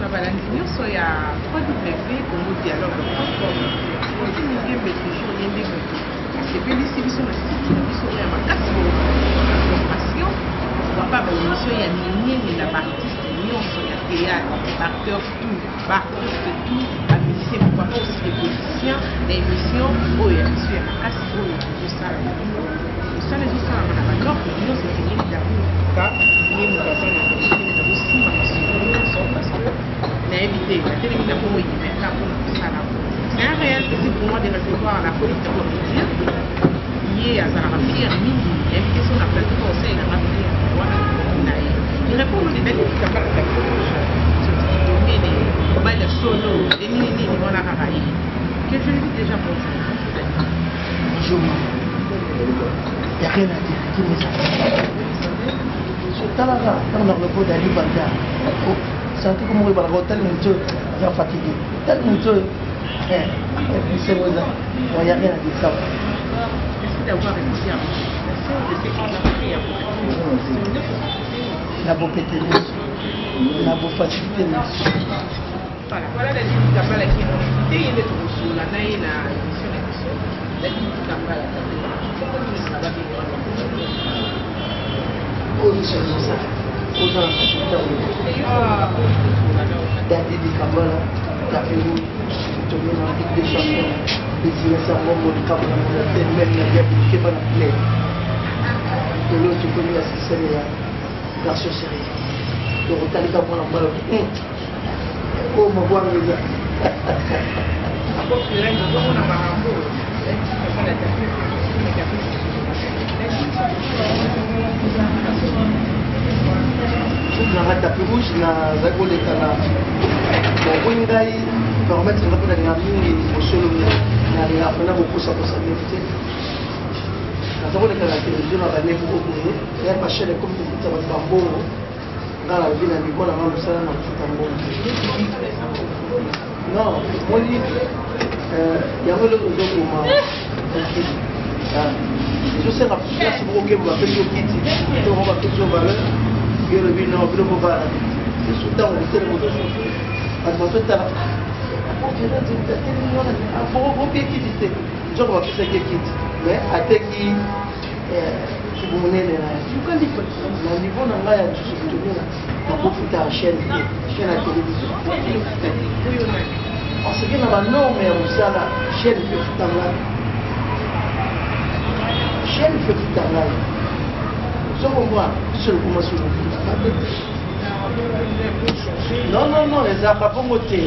na balandi nyonso ya www.congodialogue.com. Roger Mugembe toujours ye nde moto asepelisi biso na site na biso oyo ya makasi na formation, pourquoi pas ba émission ya minene na ba artistes nyonso ya théâtre, ba acteurs tout, ba artistes tout, ba musiciens, pourquoi pas aussi les politiciens na émission oyo ya biso ya makasi oyo tozosala na bino. Mosala ezosalama na ba normes nyonso esengeli. David Ka ye moto aza na verite, moto azosimba masolo nyonso parce que nayebi te natelemi na bongo yimeka mpona kosala. C'est un réel plaisir pour moi de recevoir la police comédien. Ye azalaka fier mingi, nayebi te so na plateau mpo osalelanga fier wana na ye. Il répond de David Kambala Rouge, domaine mobali ya solo enini nini wana kaka ye que je lui dis déjà bonjour. Bonjour David. Bonjour maman. Ya rien à dire. Kimisa. So talaka ntango na lobo dali banda. Santi ko moko ebala ko tali moto aza fatigué. Tali moto oyo. Bisengo eza. Bon, ya rien à dire ça va. Merci d'avoir répondu à mon invitation. Je sais qu'on a pris à vous. Na bopete nyonso. Na bofacilité nyonso. Voilà, voilà David Kambala qui est mon invité. Il est tokosola na ye na émission na biso. David Kambala, kombo nini na babengaka bakombo? Oyo nyonso ezosala. Oza na facilité ya koloba. David Kambala, Tapero, Tomena, Ligue des Champions, business ya mbongo, likambo na mona te, même na bien keba na play. Lelo tokomi na système ya garçon sérieux. Donc otalika mwana mobali, oyo mabwanga eza. Nanga tapis rouge nazali koleka na bokoi ngai permettre nga mpe nalinga mingi bosolo, nalingaka mpena kokosakosa mingi te. Naza koleka na televizio na bane moko boye ya bachaine ekomi kokuta bato bambongo. Nga nalobi na niveau na nga mosala na kofuta mbongo non. Omoni yango eloko ezoboma mokili, ezosenga place moko okembo bapesi yo kiti to moko bapesi yo valeur, yo olobi non, bino bovala esu. Ntango kotelema ozosouffrir, bato bazotala bopie kiti te, nzoko bapesaki ye kiti mais ateki kibu monene na ye. Na niveau na ngai ya Tomina, nakofuta chaîne te, chaîne ya télévision, parce que na banorme ya mosala, chaîne mpe futa ngai, chaîne mpe futa ngai. Ozo comprendre? Biso lokoma so lofuta te. Non, non, non, ezalaka bongo te.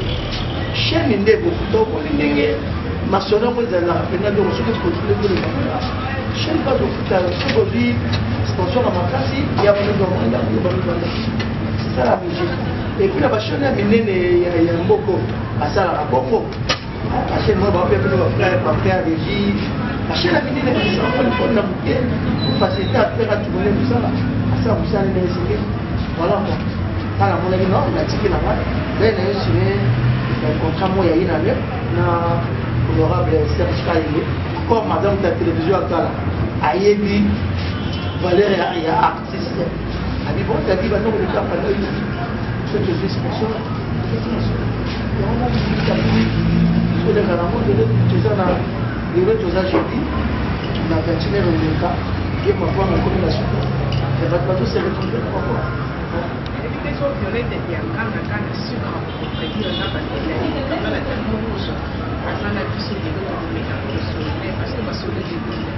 Chaîne nde ekofuta. Omoni ndenge masolo yango ezalaka mpenza. Donc soki postule koleka kuna, chaîne mpe azofuta. Soki ozwi sponsor ya makasi ya bamibanda, c'est ça la logique. Et puis na bachaîne ya minene ya mboko basalaka bongo. Bachaîne moko bapia bino bafrais ya régie. Bachaîne ya minene basalaka na moke facilité affaire atourne mosala, asala mosala ndenge esengeli. Voilà quoi. Nga namonaki non, natiki na ngai ngai na yo signé contrat moko ya ye na honorable Serge Kaye. Comme madame ta télévision ya kala ayebi valeur ya artiste, abi bon tadi banda koleka panda yo soki ozwi sponsor yango oleka nango. Lelo toza na, lelo toza jeudi na 21 heure, oleka ye mabwanga ekomi na suka, bato bazose retrouve na mabwanga. Nayebi te so Violette Dianganga na sucre contredire nga, parce que David Kambala Tapis Rouge aza na biso lelo. Tokomeka kosolola parce que masolo ebele.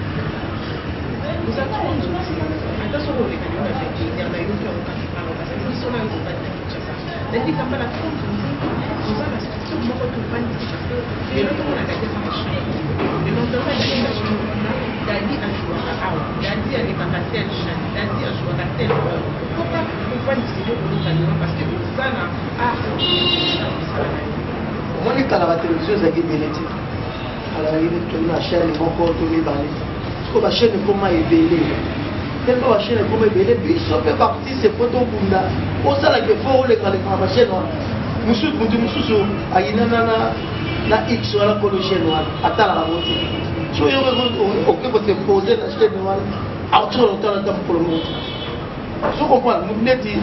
Oza trop nzozi. Ata soki oleka lelo na 21 heure, nayoki yango kaka epai, parce que biso nayo tovandi na Kinshasa. David Kambala trop nzozi. Toza na structure moko tovandisi, parce que lelo tomona Dadi aza na chaîne, le lendemain Dadi na chaîne kuna, Dadi ajouaka awa, Dadi alekaka telle chaîne, Dadi ajouaka telle heure. Pourquoi pas kovandisa eloko oluka lelo? Parce que oza na art ya mosala na yo. Omoni, kala batelevizio ezalaki ebele te. Kala toyi na chaîne moko to mibale. Sikoyo bachaîne ekoma ebele. Tellement bachaîne ekoma ebele, biso mpe baartiste po tobunda, osalaka effort olekaleka na bachaîne wana. Mosusu, motu mosusu ayinana na x wana, kolo chaîne wana atalaka ngo te. So yo oke kos'impose na chaîne wana, aotikala otala ata mokolo moko te. Ozo comprendre? Neti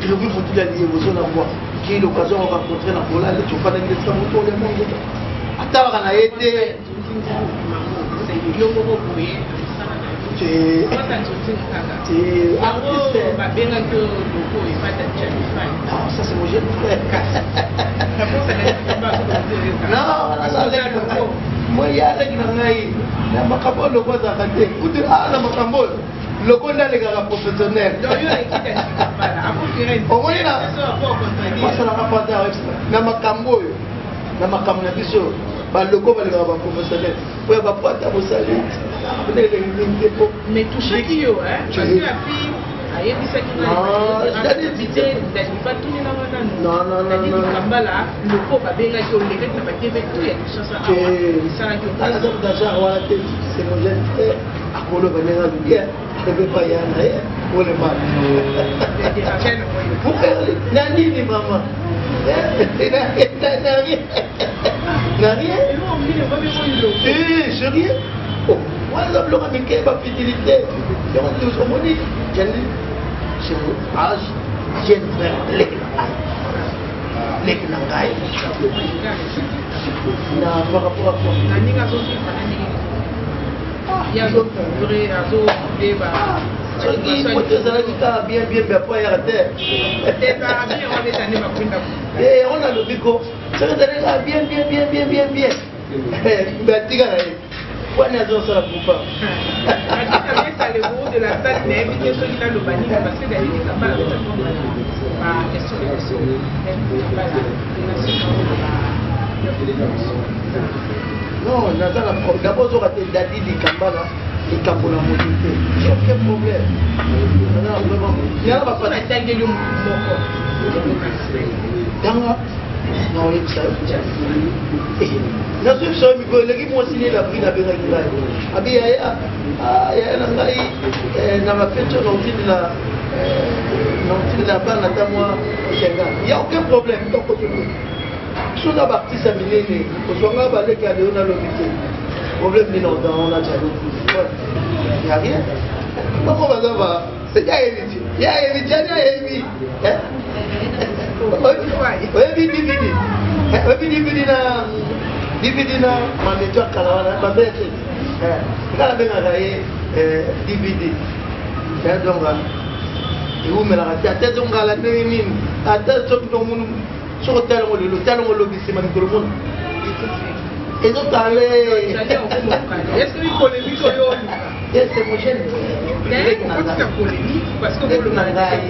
Grégory Motuli aliye bozo na mbwa. J'ai eu l'occasion de rencontrer na Angola, nde tofandaki nde tika moto olia mwa nzoto atalaka na ye te. Yo moko boye Te. Te, artiste. Babengaki yo loko epata. Non, ça c'est mon jeune frère. Non, moi ya aleki na ngai na makambo oyo loko azalaka te kutu a na makambo oyo loko nde alekaka professionnel. Omoni na basalaka pata na makambo oyo, na makambo na biso baloko balekaka baprofessionnel oyo bapata bosali elengi mingi te po. Mais touchaki yo, hein, parce que la fille ayebisaki batunelanga nanu. Non, non, non, non. Kambala loko babengaki, olekaki na baTV tout ya Kinshasa awa, esalaki. Aza danger wana te, c'est mon jeune frère, akoloba ndenge aluki ebe pa ya na ye olema na nini mama, na rien, na rien. Eh, sérieux, wana eza biloko ya mike, bafutilité yango. Omoni jali, c'est mon âge, jeune frère, leki na ngai, leki na ngai na par rapport à quoi? Na ndenge azovivre, na ndenge ye azovivre, azodeba. Soki moto ezalaki kaka bien bien, mais apo ayaka te. Yango nalobi ko soki ezalaki kaka bien bien bien bien bien bien, batika na ye wani azosala kupa. Le de la salle, nayebi te soki naloba nini, parce que David Kambala baquestion na biso. David Kambala, relation. Non, naza na d'abord ozoka te. Dadi Likambala, likambo na motu te, j'ai aucun problème. Naza na vraiment yana bapati. Natangeli yo motu moko. Tanga na oyebisa yo, nazoyebisa yo mikolo eleki, mwasi nini abri nabengaki ngai, abi yaya, yaya na ngai na bafeti oyo naotindela bana ata mwa 50, ya aucun problème. Tokotoko so na baartiste ya minene, ozwanga baleki ya lelo, nalobi te problème nini ona jalo, ya rien. Bango baza ba ya yebi ti, ya yebi ti, ya yebi. Oyebi DVD, oyebi DVD na DVD na mameto ya kala wana babete nga nabengaka ye DVD. Donc ewumelaka te, ata ezongala ndenge nini, ata soki nomunu, soki otalango lelo, otalango lobi, nsima mikolo mona ezokale. C'est mon jeune na ngai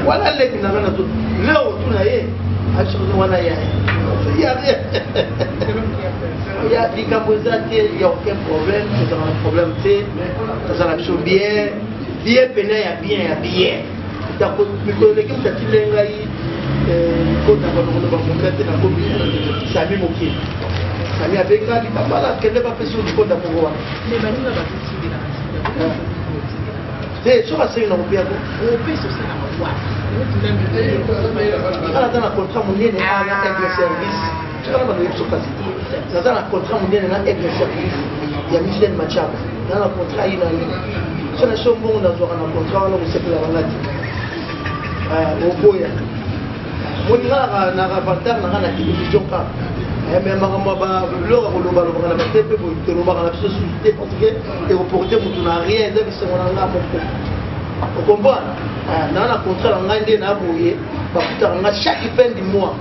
wana, leki na ngai, nazo leo otuna ye wana ya ya rien, ya likambo eza te, ya aucun problème, tozala na problème te, tozala biso bien bien pene ya bien ya bien. Mikolo eleki moto atinde ngai kota balongolo bamonga te, nakomi Sami Mokili, Sami abenga Likambala, kende bapesi yo likonda moko wana te. Soki asengi na kopeyako, naza na contrat monene na Aigle Service. Tikala bando yebiso, kasi naza na contrat monene na Aigle Service ya Michel Machaba. Naza na contrat ye na ye, so na so mbongo nazwaka na contrat wana, kosepelaka nga te, oboya moninga na avantage na nga na télévision kaka. Mais makambo ya biloko ya kolobalobaka na bate mpe boye, tolobaka na biso susu te, parce que ekoporte motu na rien. Eza bisengo na nga moko, ocomprendre. Naa na contrat na ngai nde na boye, bafutaka nga chaque fin du mois.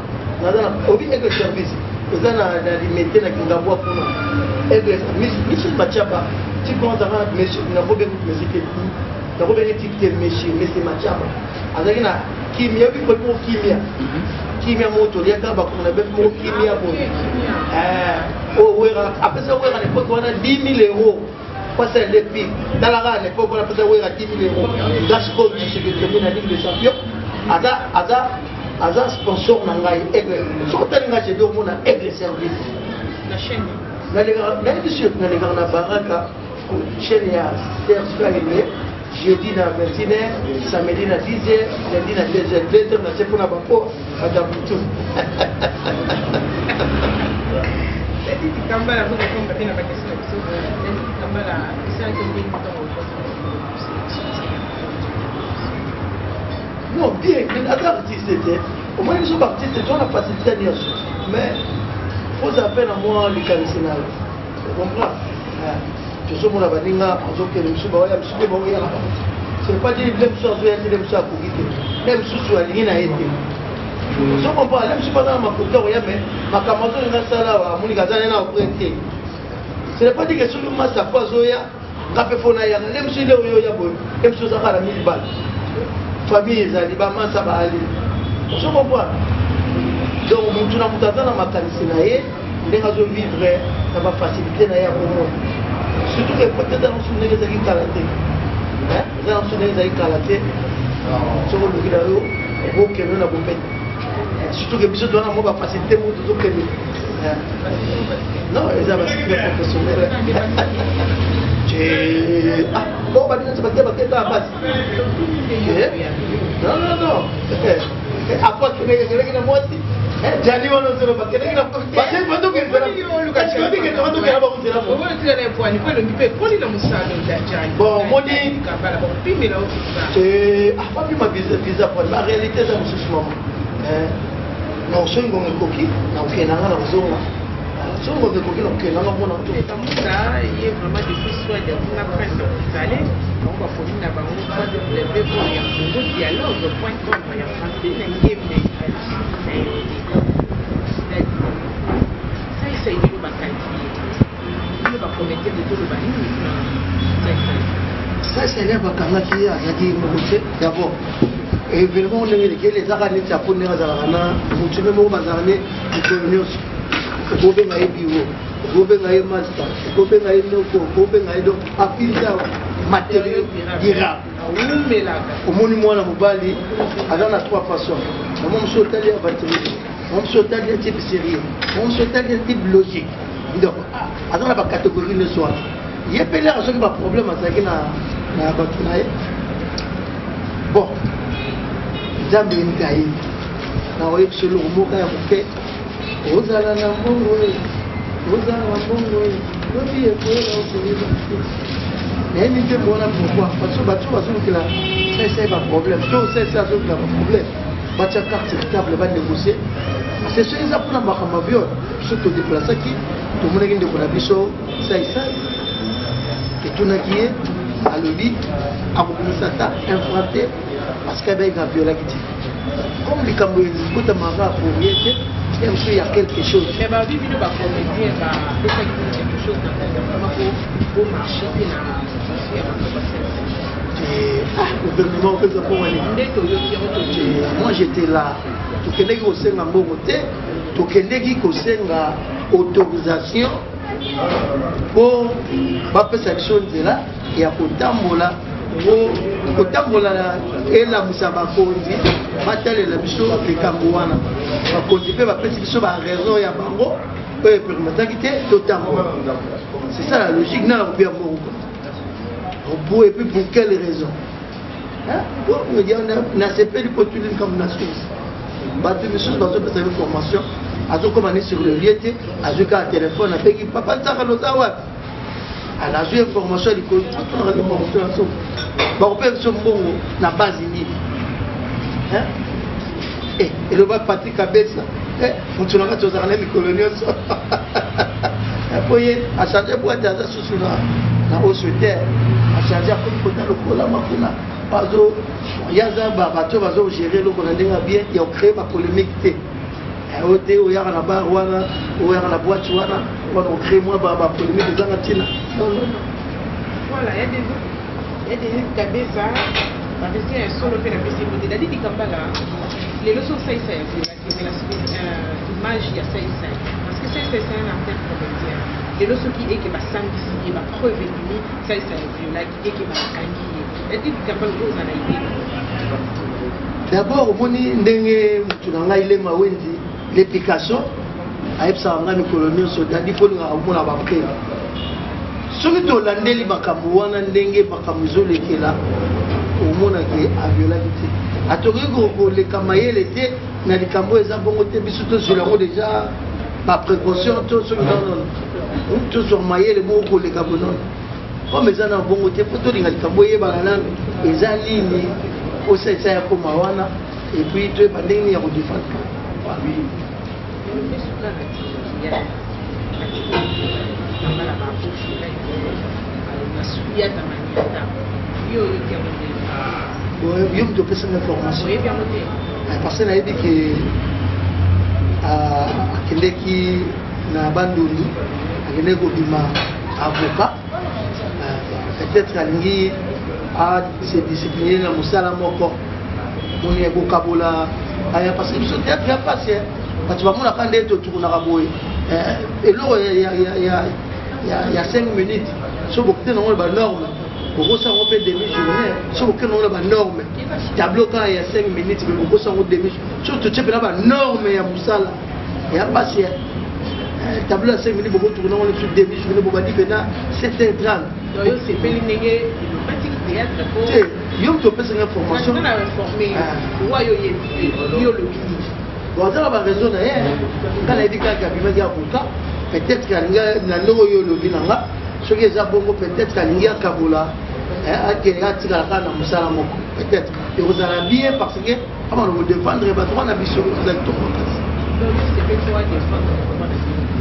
Naza na obi Aigle Service, eza na Limete, na Kingabwa kuna. Aigle Michel Machaba, tipo azalaka monsieur, nakobengi monsieur te, nakobengi type te, monsieur Machaba azalaki na kimia. Obi koyi moko kimia, kimia moko toliaka bakoma na befe moko kimia boye. Oyo Wera apesa Wera na époque wana 10 000 euros mpasa elepi. Talaka na époque wana apesa Wera 10 000 euros. Gasco Tshisekedi na Ligue des champions, aza sponsor na ngai Aigle. Soki otali ngai jedi, omona Aigle Service nayebi sur nalekaka na Baraka, chaîne ya Serge Kalele, jeudi na 21h, samedi na 10h, lundi na 2h, 2h na se mpona bako bato ya butu. Kambala azokokomba te na baquestion na biso. Kambala esalaki ndenge ntango? Non, bien, aza artiste te. Omoni biso baartiste toza na facilité nyonso, mais ozala mpe na mwa likanisi na yo, comprend? Tozomona baninga bazokende, mosusu baoya, mosusu mpe baoya na bango. Ce n'est pas dire nde mosusu azoya te, nde mosusu akoki te, nde mosusu alingi na ye te. Ozo comprendre? Nde mosusu aza na makoki akoya, mais makambo azolinga asala awa, amonika aza nde na opre te. Ce n'est pas dire que soki masa po azoya, nga mpe fo nayaka. Nde mosusu nde oyo oya boye, nde mosusu ozaka na 1000 balles, famille ezali, bamasa baali. Ozo comprendre? Donc mutu na mutu aza na makanisi na ye, ndenge azovivre na bafacilité na ye ya komona. Surtout que peut-être eza na mosusu ndenge ezalaki kala te, eza na mosusu ndenge ezalaki kala te. Soki oluki na yo, okokende na bopete. Surtout que biso toza na mwa bafacilité moko, tozokende. Non, eza basecret professionnel. Ah bon, baninga bake baketa basi. Non, non, non, apo akeleki na mwasi jali wana, ozolo bakeleki na bazokenda bakozela. Bon, omoni bapima visa po baréalité eza mosusu, mama. Na soki ngongo ekoki, na kokende nanga, na kozonga. Soki ngongo ekoki, na kokende nanga mpona Ye vraiment depuis Swede kuna, prince Ozale bango baponi na bango www oyo ya congodialogue.com ya Francine Ngembe na yo te. Saisai, lelo bakangi ye. Bino bacomédien, bozoloba nini mpona Saisai? Saisai bakangaki ye, azalaki moko te. D'abord, événement ndenge elekeli, ezaka neti apo ndenge azalaka na motu mpe moko, bazalaka ne mikolo nyonso. Okobenga ye biro, okobenga ye master, okobenga ye noko, okobenga ye. Donc apilisa matériau durable. Awumelaka. Omoni, mwana mobali aza na trois façons. Mama mosusu otali aventurier, mama mosusu otali ya type sérieux, mama mosusu otali ya type logique. Donc aza na bacatégorie nyonso wana. Ye mpe lere soki baproblème azalaki na bato na ye, bon, Nzambe ye moto ayebi. Na oyebi biso eloko moko ya moke, ozala na mbongo, ozala na mbongo, lobi ekoyela, okoyeba te. Nayebi te mona pourquoi, parce que bato bazolukela Saisai baproblème to Saisai azolukela baproblème. Batia carte sur table, banégocie, parce que soki eza mpona makambo ya viol, biso todéplaçaki, tomonaki ndeko na biso Saisai, etunaki ye, alobi akobimisa ata un franc te, parce que abenga aviolaki te. Comme likambo ekotamaka pour rien te, ya mosusu ya quelque chose. Mais babi bino bacomédien bapesaki bino quelque chose na gouvernement po bomarché te na dossier ya makambo Ah, gouvernement opesa mbongo nini? Nde toyoki yango. Moi, j'étais là. Tokendeki kosenga mbongo te, tokendeki kosenga autorisation mpo bapesa biso nzela ya kotambola, po kotambola elamusa bakonzi, batalela biso likambo wana. Bakonzi mpe bapesi biso baraison ya bango oyo epermetaki te totambola. C'est ça la logique. Nana kopia mbongo pour, et puis pour quelle raison? Nasepeli mpo tuli likambo na source. Bato misusu bazopesa yo formation, azokoma ni sur le lieu te, azwi kaka telefone, abengi papa Nzaka, loza wapi? Azwi information ya likolo, atunaka information ya soko. Bakopesa biso mbongo na base nini? Eloba Patrik Abesa, motu na kati ozalaka na mikolo nyonso po ye achange boîte, aza susu na oso te, achange, akomi kota lokola makuna bazo ye aza bato bazogérer eloko na ndenge ya bien, ya kocréer bapolémique te. Oyo te, oyaka na bar wana, oyaka na boîte wana, wana ocrée mwa bapolémique ezanga ntina. Non, non, non. Voilà, ya Denis Kabeza, parisien ya solo mpe napesi mbote. Dadi Dikambala, lelo so Saisai aviolaki, mais image ya Saisai, parce que Saisai, c'est un artiste comédien, lelo soki eke basambisi ye, bapreuve ebimi, Saisai aviolaki, eke bakangi ye, Dadi Dikambala, oza na idée? D'abord, omoni ndenge motu na ngai Lema Wendi le Picasso ayebisaka ngai mikolo nyonso: "Dadi, mpo olingaka komona bapreuve." Soki tolandeli makambo wana, ndenge makambo ezolekela, omonake aviolaki te. Atokoki koleka mayele te na likambo eza bongo te. Biso tozwela yango déjà baprécaution to soki nonono tozwa mayele moko koleka bonono, comme eza na bongo te. Mpo tolinga likambo eyebana nano eza nini, osalisa ya koma wana. Et puis toyeba ndenge nini ya kodefendre. Yo moto opesanga information parce que nayebi ke akendeki na Bandundu, akendeki kobima avocat. Peut-être alingi ase discipline na mosala moko moni ya kokabola aya, parce que biso théâtre ya pasi, bato bamonaka nde totukunaka boye. Eloko ya 5 minutes, so bokute nango na banorme, bokosa yango mpe demi journée. So bokute nango na banorme, tableau kaka ya 5 minutes, me bokosa yango demi. So totie mpena banorme ya mosala ya pasi, tableau ya 5 minutes, bokotukuna yango biso demi journée, bobandi mpena 7h30. Osepeli ndenge batiki théâtre? Te, yo moto opesanga information. Wa yo yebi te, yo olobi nini? Bon, aza na baraison na ye. Nga nayebi kaka abimaki avocat. Peut-être alingi na ndenge oyo olobi na nga, soki eza bongo, peut-être alingi akabola, akende atikala kaka na mosala moko. Peut-être ekozala bien, parce que amana kodefendre bato wana, biso eza kitoko makasi.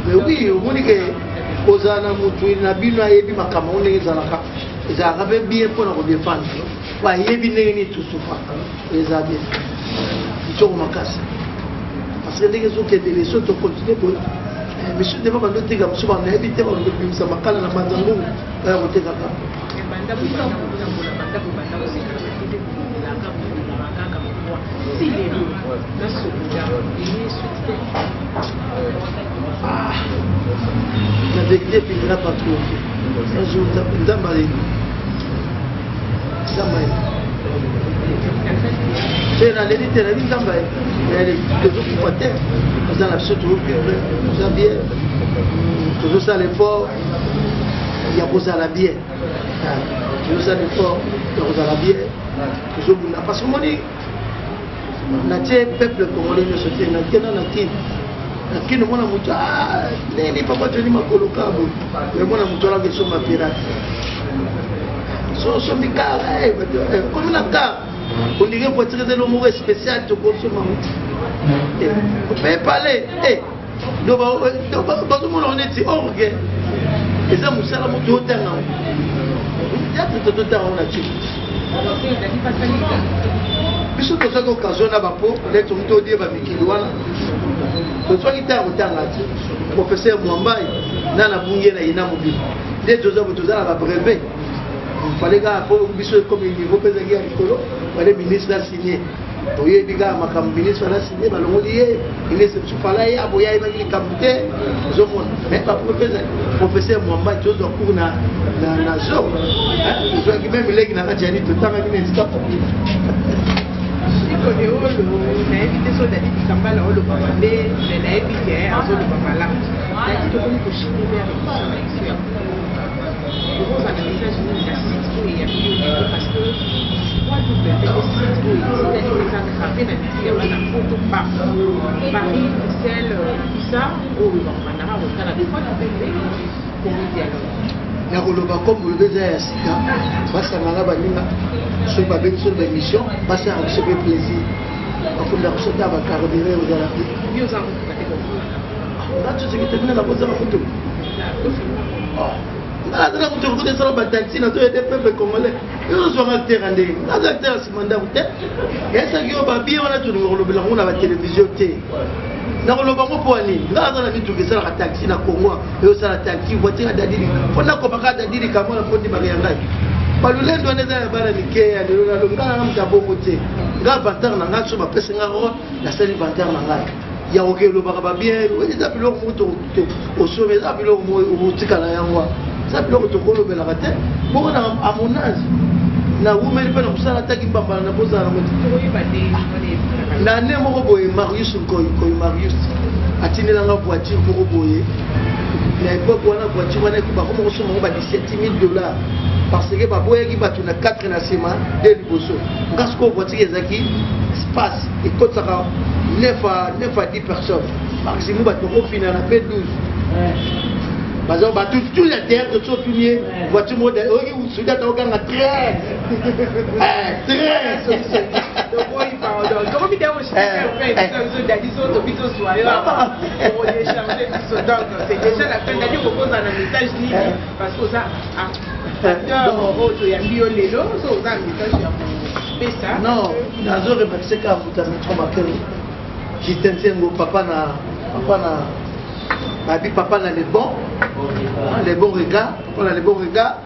Mais oui, omoni ke kozala na motu na bino ayebi makambo yango ndenge ezalaka, ezalaka mpe bien mpona kodefendre po ayebi ndenge nini tosufaka. Eza bien, kitoko makasi, parce que ndenge ezokendele, so tocontinue boye, monsieur dema bando oteka mosu, banayebi te, bando kobimisa makala na banza ngungu baya kotekaka. Banda bobanda kotambola, banda bobanda koseka na batv, bolobelaka, bolobelaka kaka mwa si lelo na SOCODA eye suite te. Ah, la vérité finira par triompher un jour. Nzambe ayebi, Nzambe ayebi te. Naleli te, nayebi Nzambe ayebi. Tozokufa te, toza na biso, tozovivre, toza bien, tozosala effort ya kozala bien, tozosala effort ya kozala bien, tozobunda, parce que omoni natie peuple congolais nyonso te. Nakenda na Kini, na Kini omona moto nini, papa Joni makolo kaka boye, omona moto alaka esomba pirate, so osombi car, komi na car, on dirait voiture eza moko spécial, tokosomba ngo pale. Bazomona neti orgue eza mosala moto otanga théâtre, tototanga ngo na tiki. Biso tozwaki occasion na bapo neti moto odie bamikili wana, tozwaki ntango kotanga ti professeur Mwambai na nabungi ye na ina mobili nde toza bo toza na babrevet. Fallait kaka po biso ekomi niveau mpe ezalaki ya likolo, fallait ministre asigne. Oyebi kaka makambo, ministre ala signe, balongoli ye, ministre mosusu fala ye aboye, ayebaki likambo te. Ozomona, mais professeur Mwambai, tozwa cours na zo, tozwaki même leki na kati ya nini, totangaki na esika. Sikone oyo nayebi te so Dadi Dikambala oloba mabe, me nayebi ke azoloba malamu. Dadi, tokomi kochuter vers émission na biso ya okozala message nini na site oyo eyambi yo lelo? Parce que 3W site oyo etikali eza gravé na miti ya bana poto partout, Paris, Bruxelles, tout ça, oyo bakobandaka kotala 3W Congo Dialogue. Ya koloba, comme olobi, eza ya sika, basangana baninga, soki babengi biso baémission, basalaka biso mpe plaisir, bafundaka biso ta bacarburant, ozala bien. Yo oza motuka te? Nga toseki te, bina nakozanga motuka. Nga nazala motuka kuta esala bataxi na toyede peuple congolais. Yo ozwanga acteur ya ndenge nga aza acteur ya nsima ndako te. Esaki yo babie wana, tolinga kolobela yango na batelevizio te. Nakoloba ngo mpo nini? Nga aza na mituka esalaka taxi na Congo, eyosala taxi voiture ya Dadili mpo nakomaka Dadili Kamona mpo ndimaka ya ngai. Balulendo wana eza ya bana mike ya lelo. Nalo nga nanga moto ya bongo te. Nga vantard na ngai, so bapesi nga role, nasali vantard na ngai ya koke elobaka babien. Eza biloko moko osomi, eza biloko moko otikala yango, eza biloko tokolobelaka te bongo. Na amonage nawumeli mpe na mosala, ataki mbambala na bozala nango te. Na ane moko boye, Marius Nkoy, Marius atindelanga voiture moko boye. Na époque wana, voiture wana bakoma kosomba ngo ba 17 000 $, parce que baboyaki bato na 4 na nsima de liboso. Nga sikoyo voiture ezalaki espace ekotisaka 9 à 9 à 10 personnes maximum, bato bakofina na mpe 12, baza bato tout ya théâtre. So otuni ye voiture moko oyoki, soki ata okanga très très. Toboyi pardon. Tokomi te koshikisa Dadi so tobi tozwa yo oéchange biso. Donc c'est déjà la fin. Dadi, okokozala na message nini? Parce que oza acteur oyo toyambi yo lelo, so oza na message ya kopesa. Non, nazo remercier kaka moto ya Metro Makelo, Justin Nsengo, papa na papa na babi, papa na les bons regards, papa na les bons regards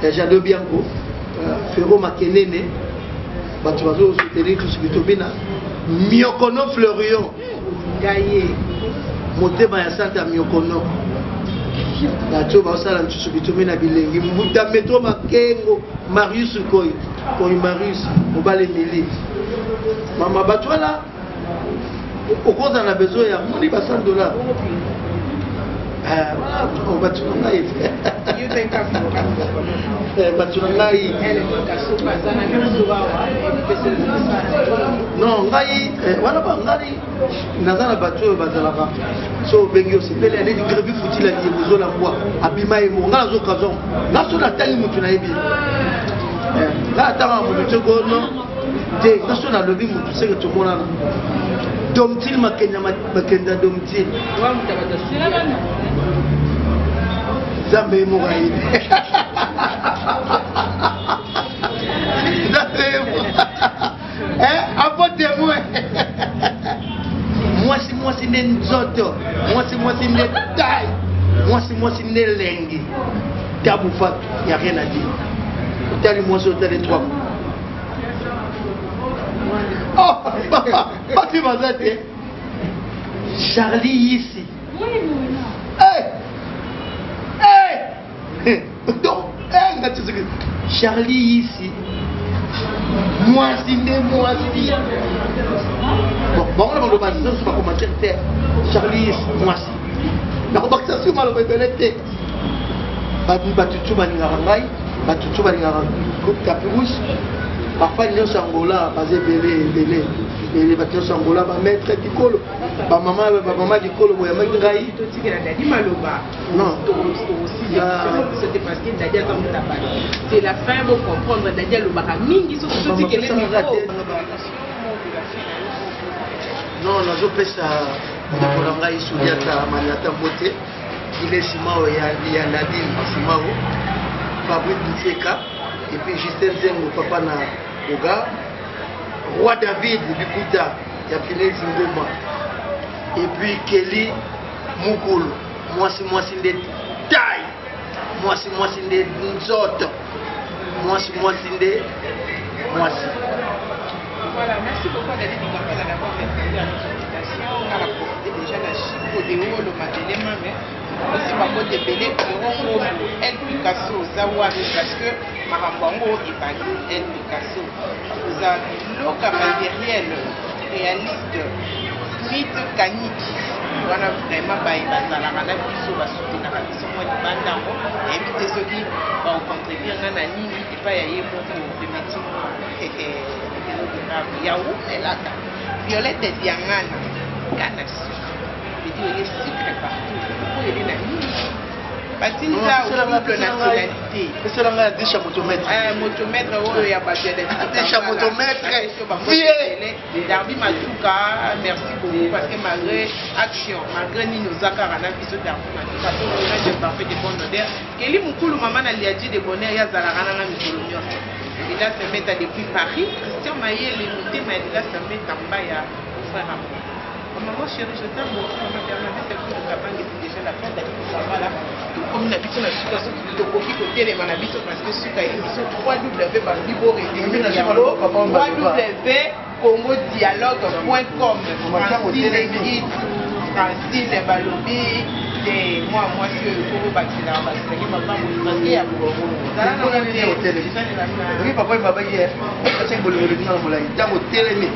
ya Jado Bianco, Ferro Makenene, bato bazosoutenir tosoki tobina Miokono Fleurion. Ngai ye. Motema ya sante ya Miokono, bato oyo baosala lisusu bitomi na bilengi, mbuta Metro Makengo, Marius Koi Koi, Marius mobali, Emili mama, bato wana okozala na besoin ya moni ba 100 $. Bato na ngai, bato na ngai. Non, ngai wana bangai naza na bato oyo bazalaka so obengi osepeli aledi grevi futila liyekozola mbwa abima ye mo. Ngai nazokazon nga so natangi motu nayebi ngai atangaka motu te kono te. Nga so nalobi motu seke tomonana. Domtile Makenda, Makenda Domtile, Nzambe ye moko ayebi, Nzambe ye moko apo témoin. Mwasi mwasi nde nzoto, mwasi mwasi nde taille, mwasi mwasi nde elengi. Tabu Fatu, y a rien à dire. Otali mwasi, otali trois. Oh, bato baza te. Charlie Yisi. Hey! Hey! Donc, hey, nga tsoki Charlie Yisi, mwasi nde mwasi. Bon, bango na baloba nyonso bacommentaire te. Charlie Yisi, mwasi. Nakobakisa su maloba ebele te. Bato tu balingaka ngai, bato tu balingaka groupe Tapis Rouge, bafani nyonso Angola baza ebele ebele ebele. Bato nyonso Angola, bamaître dikolo, bamama, bamama dikolo boyambaki ngai. Totikela Dadi maloba. Non. Biso te, parce que Dadi aza moto abali. C'est la fin, bocomprendre, Dadi alobaka mingi. Soki totikele micro. Non, nazopesa ndeko na ngai Suliata Maniata mbote, Ile Simao ya Nadine Simao, Fabrice Ntseka et puis Justin Zengo, papa na Oga Roi David Bikuta ya Finesi Ngoma, et puis Kelly Mukulu. Mwasi mwasi nde taille, mwasi mwasi nde nzoto, mwasi mwasi nde mwasi. Voilà, merci beaucoup à David Dikambala d'avoir répondu à notre invitation. On a profité déjà de la Chico de Olo Mabele Mame. Aussi bango ebele Pierrot El Picasso Zawari, parce que makambo yango ebandi. El Picasso oza biloko matériel réaliste. Smith Kaniki wana vraiment baye bazalaka na biso, basoutenaka biso mwa libanda yango, nayebi te soki bakocontribuer nga na nini epai ya ye moko remeti ya wumelaka. Violette Diangana kana sucre vedi oye sucre partout oyo ele na nini batinda double nationalité. Pesela ngai adisha motomètre. Motomètre oyo ya bato ya David. Adisha motomètre. Vie Darby Matuka, merci beaucoup, parce que malgré action, malgré nini, oza kaka na biso. Darby Matuka po image parfait de bonne odeur. Keli Mokulu, mama na Liadi de bonheur, ye azalaka nanga mikolo nyonso. Lila Semeta depuis Paris, Christian Mayele, motema ya Lila Semeta, Mbaya, frère amour. Maman chérie, je t'aime beaucoup. Maman Bernadette Ekulu Kabange, c'est déjà la fin. David Kabala. Tokomi na biso na suka, soki tokoki kotelema na biso, parce que suka ya émission 3W balobi boretenir yango, 3W Congo Dialogue.com. Francine Git, Francine balobi te mwa mwasi oyo koko bakiselaka bakiselaki papa moto, parce que ya zala na papa oyo babaki bolingo na molai ntango otelemi.